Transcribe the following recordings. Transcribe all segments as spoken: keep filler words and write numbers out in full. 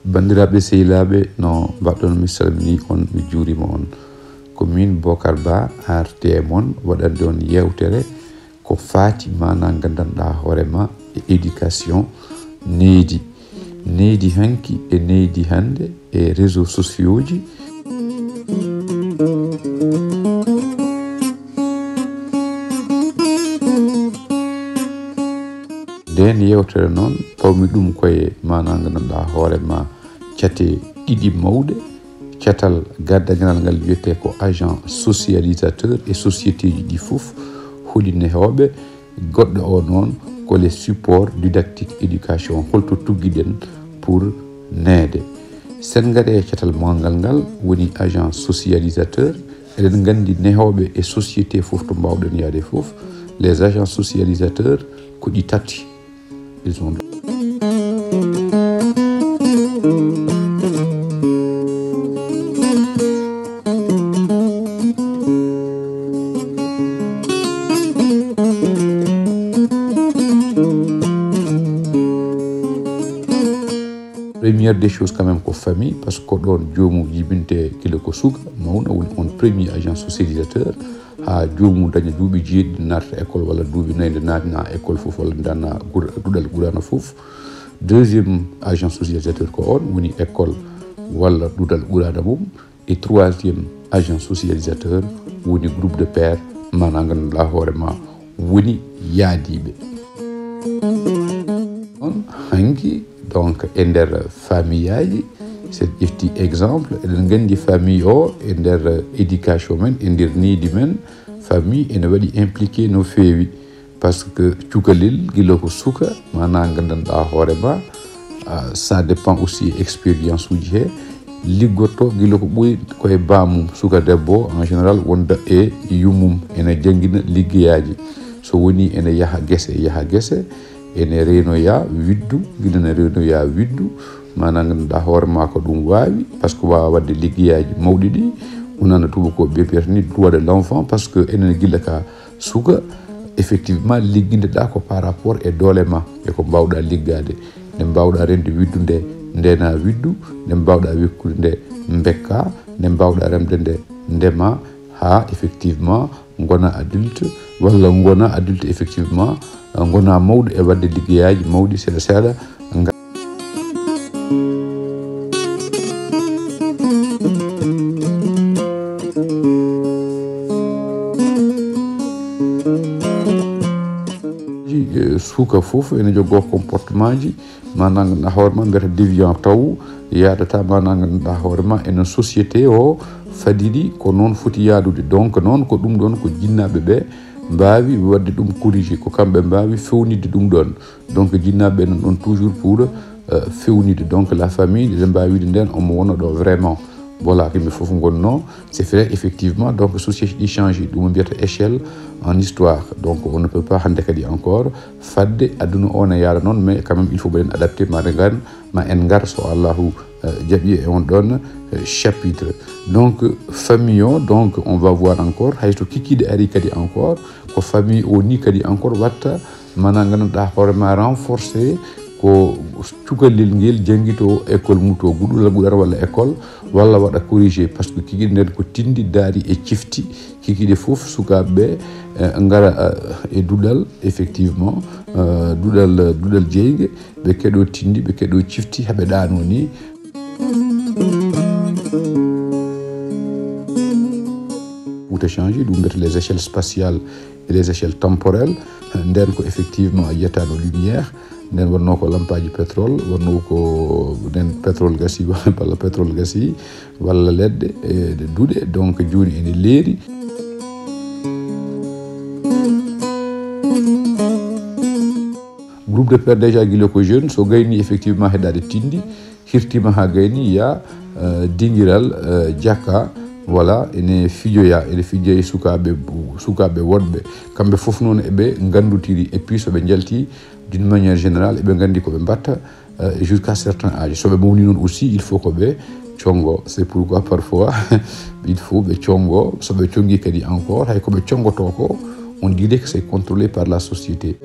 Banndiraaɓe sehilaaɓe, no mbaɗɗon? Mi salminii on, mi juuriima on. Ko miin Bocar Ba, arti e mon waɗande on yeewtere ko faati maanaa nganndanɗaa hoore ma e éducation nehdi. Nehdi hanki e nehdi hannde e réseaux sociaux ji. Ndeen yeewtere noon, pawmi ɗum koye maanaa nganndanɗaa hoore ma cate ɗiɗi mawɗe. Catal gaddaganal ngal wiyetee ko agent socialisateur e société ji ɗi fof, holi nehooɓe, goɗɗo o noon ko les supports didactiques éducation, holto tuggiɗen pour neede. Sen ngare e catal mawngal ngal woni agent socialisateur. Eɗen nganndi nehooɓe e société fof to mbaawɗen yahde fof, les agents socialisateurs ko ɗi tati. Ils sont Première des choses quand même ko famille, parce que ko ɗoon joomum jibinte gila ko suka mawna woni on premier agent socialisateur, haa joomum daña duuɓi jeeɗiɗi naata école walla duuɓi nayi nde naatna école fof walla nde naatna gur- duɗal qurana fof. Deuxième agent socialisateur ko on woni école walla duɗal qurana mum. Et troisième agent socialisateur woni groupe de père, maanaam ngannduɗaa hoore ma woni yaadiiɓe. On hanki donc e nder famille aji, so en ƴetti exemple, eɗen nganndi famille o e nder éducation men, e nder nehdi men, famille ene waɗi impliqué no feewi. Parce que cukalel gila ko suka, maanaam nganndanɗaa hoore ma, ah, ça dépend aussi e expérience uji he, liggotto gila ko ɓuri ko e baamum, suka debbo en général wonda e yummum, ene janngina liggeyaaji. So woni ene yaha gese, yaha gese, ene reenoya widdu, gila ne reenoya widdu, maanaam nganndanɗaa hoore ma ko ɗum waawi, parce que waawa waɗde liggeyaaji mawɗi ɗi, wonana tuubakooɓe mbiyata ni droit de l'enfant, parce que enen gila ka suka, effectivement, liggindeɗaa ko par rapport e doole ma, e ko mbaawɗaa liggaade. Nde mbaawɗaa remde widdu nde, ndeena widdu, nde mbaawɗaa wekkude nde, mbekkaa, nde mbaawɗaa remde nde, ndemaa, haa effectivement, ngona adulte, walla ngona adulte effectivement, ngona mawɗo e waɗde liggeyaaji mawɗi seeɗa seeɗa, nga- Eh, suka fof ene jogoo comportement ji, maanaam ngannduɗaa hoore ma mbiyata déviant taw, yaadata, maanaam ngannduɗaa hoore ma ene société o fadiri ko noon foti yaadude. Donc noon ko ɗum ɗoon ko jinnaaɓe ɓe mbaawi waɗde ɗum corrigé, ko kamɓe mbaawi fewnitde ɗum ɗoon. Donc jinnaaɓe ɓe nan ɗoon toujours pour, euh, fewnitde. Donc la famille, eɗen mbaawi wiide ndeen omo wona ɗo vraiment. Voilà, ko yimɓe fof ngonnoo. C'est vrai, effectivement, donc société ɗi change, ɗum mbiyata échelle en histoire. Donc on ne peut pas hannde kadi encore fadde aduna o ne yaara noon, mais quand même il faut mbaɗen adapté, ma en ngar, ma en ngar so Allahu, euh, jaɓi e on ɗoon, euh, chapitre. Donc famille o, donc on va voir encore, hay so kikiiɗe ari kadi encore, ko famille o ni kadi encore watta, maanaam ngannduɗaa hoore ma renforcé ko cukalel ngel janngito école mum to guɗuɗal guɗara walla école, walla waɗa corrigé, parce que kikiiɗe nden ko tinndi daari e cifti, kikiiɗe fof sukaaɓe ɓe, eh, ngara, eh, e duɗal, effectivement, eh, duɗal, duɗal jeynge, ɓe keɗo tinndi, ɓe keɗo cifti, haɓe ɗaano ni. Fouta change, ɗum mbiyata les échelles spatiales et les échelles temporelles. Nden ko effectivement yiyataano lumière. Nden wonnoo ko lampaaji pétrole, wonnoo ko nden pétrole gasi, walla pétrole gasi, walla leɗɗe, e duɗe, donc jooni ene leeri. Groupe de père déjà gila ko jeune, so gayni effectivement heɗaade tinndi, hirtiima haa gayni, ya, eh, dingiral, eh, jaka, voilà, ene fijoya, ene fijoya e sukaaɓe, sukaaɓe woɗɓe. Kamɓe fof noon eɓe nganndotiri, et puis so ɓe njalti, d'une manière générale, eɓe nganndi ko ɓe mbatta, eh, jusqu'à certain âge. So ɓe mawni noon aussi, il faut ko ɓe conngo. C'est pourquoi parfois, il faut ɓe conngo. So ɓe conngi kadi encore, hay ko ɓe conngotoo ko, on dirait que c'est contrôlé par la société.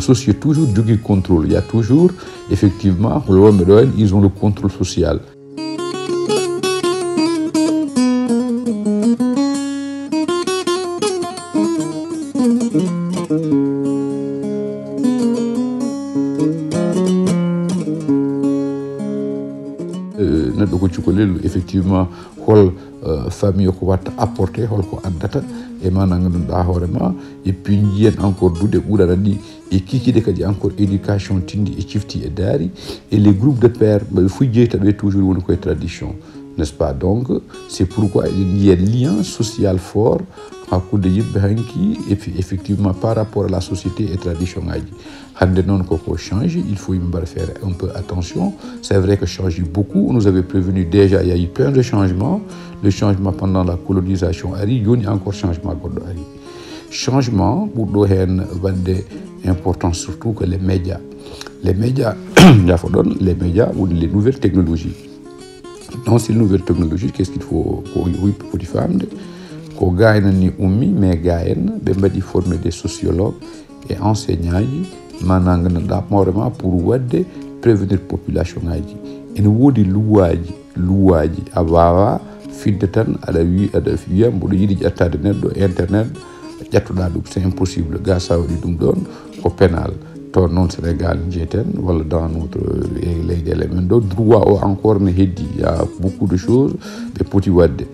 Société toujours jogii contrôle. Il y a toujours, effectivement, wonɓe ɗo en, ils ont le contrôle social. Eh, neɗɗo ko cukalel, effectivement, hol, eh, famille ko watta apporté, hol ko addata, e maanaam ngannduɗaa hoore ma, et puis njiyen encore duɗe ɓurana ɗi, e kikiɗe kadi encore éducation tinndi e cifti e daari, et les groupes de pères, ɓe fof jeyta ɓe toujours woni koye tradition, n'est-ce pas? Donc, c'est pourquoi eɗen njiya lien social fort hakkunde yimɓe hanki, et puis effectivement par rapport à la société et tradition ngaji. Hannde noon koko change, il faut yimɓe mbaɗa faire un peu attention. C'est vrai que change beaucoup, on nous avait prévenu déjà, il y a eu plein de changements. Le changement pendant la colonisation ari, joni encore changement goɗɗo ari. Changement ɓurɗo heen waɗde importance surtout que les médias. Les médias, jafo ɗon, les médias woni les nouvelles technologies. Donc, ces nouvelles technologies, qu'est-ce qu'il faut, ko yimɓe poti famde? Ko ga en ni ummi, mais ga en, ɓe mbaɗi former des sociologues et enseignants ji, maanaam ngannduɗaa hoore ma pour waɗde prévenir population ngaji. Ene woodi luwaaji, luwaaji, a waawa fidde tan, aɗa wi-, aɗa wiya mboɗo yiɗi ƴettaade neɗɗo, internet, ƴettoɗaa ɗum, c'est impossible. Ga sa waɗi ɗum ɗon, ko pénal. To noon Sénégal njiyeten, walla dans notre, e leyɗeele men ɗo, droit o encore ne heddi. Il y a beaucoup de choses ɓe poti waɗde.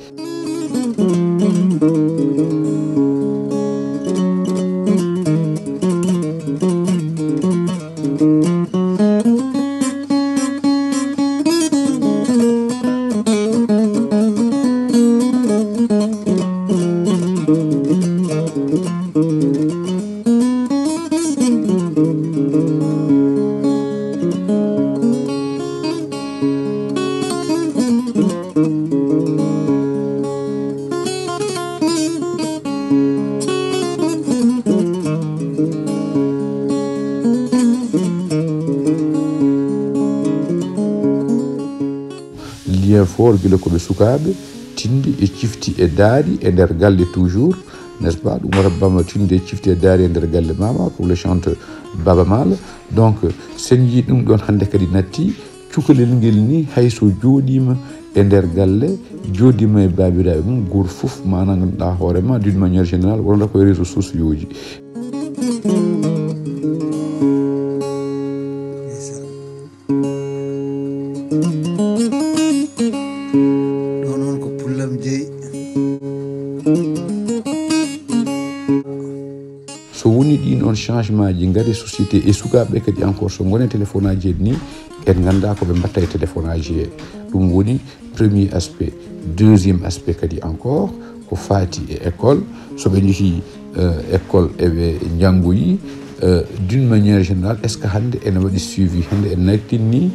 Lien fort gila ko ɓe sukaaɓe, tinndi e cifti e daari e nder galle toujours, n'est-ce pas? Ɗum wata bama tinndi e cifti e daari e nder galle mama, comme le chante Baba Maal. Donc, sen njii ɗum ɗon hannde kadi natti, cukalel ngel ni hay so jooɗiima e nder galle, jooɗiima e baabiraaɓe mum, gooto fof maanaam ngannduɗaa hoore ma, d'une manière générale, wonata koye réseaux sociaux ji. Ɗo noon ko pullam jeyi. So woni ɗin on changement ji ngari société e sukaaɓe kadi encore so ngone téléphone aji en ni, en ngannda ko ɓe mbatta e téléphone aji he. Ɗum woni premier aspect. Deuxième aspect kadi encore ko faati e école. So ɓe njehii, euh, école eɓe njanngoyi, euh, d'une manière générale, est-ce que hannde ene waɗi suivi? Hannde en nagtinni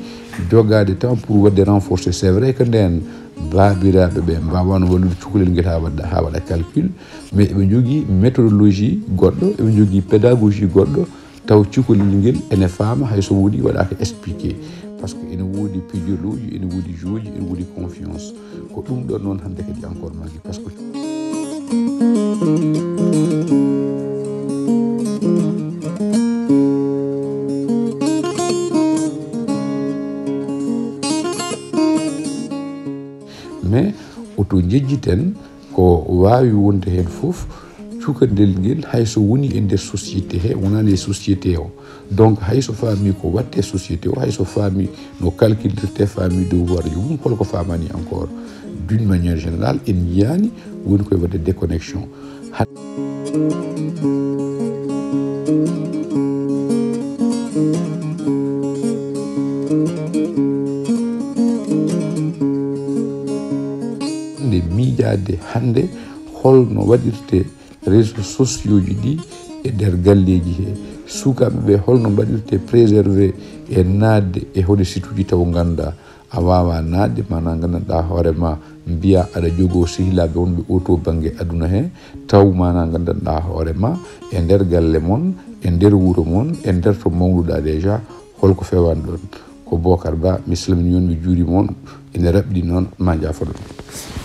jogaade temps pour waɗde renforcer. C'est vrai que nden baabiraaɓe ɓe mbaawano wallude cukalel ngel haa waɗa, haa waɗa calcul, mais eɓe njogii méthodologie goɗɗo, eɓe njogii pédagogie goɗɗo, taw cukalel ngel ene faama hay so woni waɗaaka expliqué. Parce que ene woodi pijirlooji, ene woodi jeux ji, ene woodi confiance. Ko ɗum ɗon noon hannde kadi encore manque. Parce que mais oto njejjiten ko waawi wonde heen fof, cukalel ngel hay so woni e nder société he, wonani e société o. Donc hay so faami ko watte société o, hay so faami no calculirte, faami devoir ji mum, holko faamani encore? D'une manière générale, en njiyaani woni koye waɗde déconnexion. Hat- Nde miijaade hannde holno waɗirte réseaux sociaux ji ɗi e nder galleeji he. Sukaaɓe ɓe holno mbaɗirte préserver e naatde e hoɗe site uji taw ngannda a waawa naatde, maanaam nganndanɗaa hoore ma mbiya aɗa jogoo sehilaaɓe wonɓe oo to bannge aduna he, taw maanaam nganndanɗaa hoore ma e nder galle mon, e nder wuro mon, e nder to mawnuɗaa déjà, holko fewan ɗon? Ko Bocar Ba, mi salmini on, mi juurima on, ene raɓɗi noon, ma njaafo ɗon.